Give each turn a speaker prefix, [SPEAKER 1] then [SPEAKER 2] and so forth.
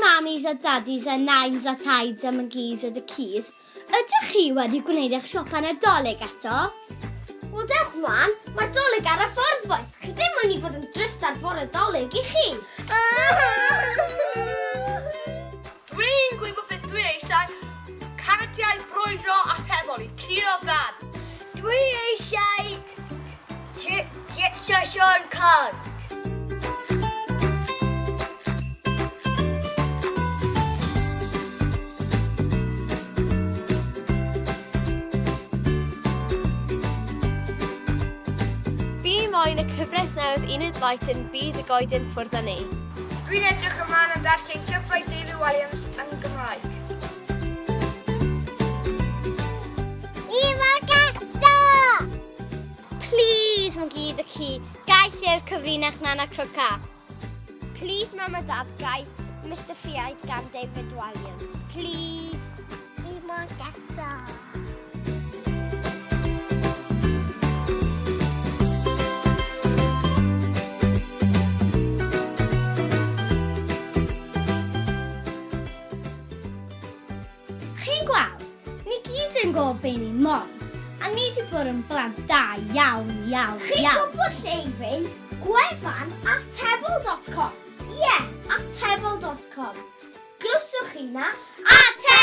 [SPEAKER 1] mamis a daddies a nains a taids a mygis a dy-cus, ydych chi wedi gwneud eich siopa Nadolig eto? Wel dewch mlaen, mae'r Dolig ar y ffordd bois, chi ddim mynd i fod yn drist ar fore Dolig i chi?
[SPEAKER 2] Dwi'n gwybod beth dwi eisiau, cardiau brwydro atebol i curo dad.
[SPEAKER 3] Dwi eisiau Jigsaw Siôn Corn.
[SPEAKER 4] Fi moyn y cyfres newydd Enid Blyton Byd y Goeden Ffwrdd â Ni.
[SPEAKER 5] Dwi'n edrych ymlaen am ddarllen llyfrau David Walliams yn Gymraeg.
[SPEAKER 1] Please, mae gyd y ci. Gai llyfr cyfrinach Nana Crwca.
[SPEAKER 3] Please, Mam a Dad, gai Mr Ffiaid gan David Walliams. Please.
[SPEAKER 6] Fi mor gato.
[SPEAKER 1] Chi'n gweld, ni gyd yn gwybod be ni moyn, a ni wedi bod yn blant da iawn, iawn,
[SPEAKER 3] Chi'n
[SPEAKER 1] iawn.
[SPEAKER 3] gwybod lle i fynd? Gwefan atebol.com. Ie, yeah, atebol.com. Glywswch chi na? Atebol.com!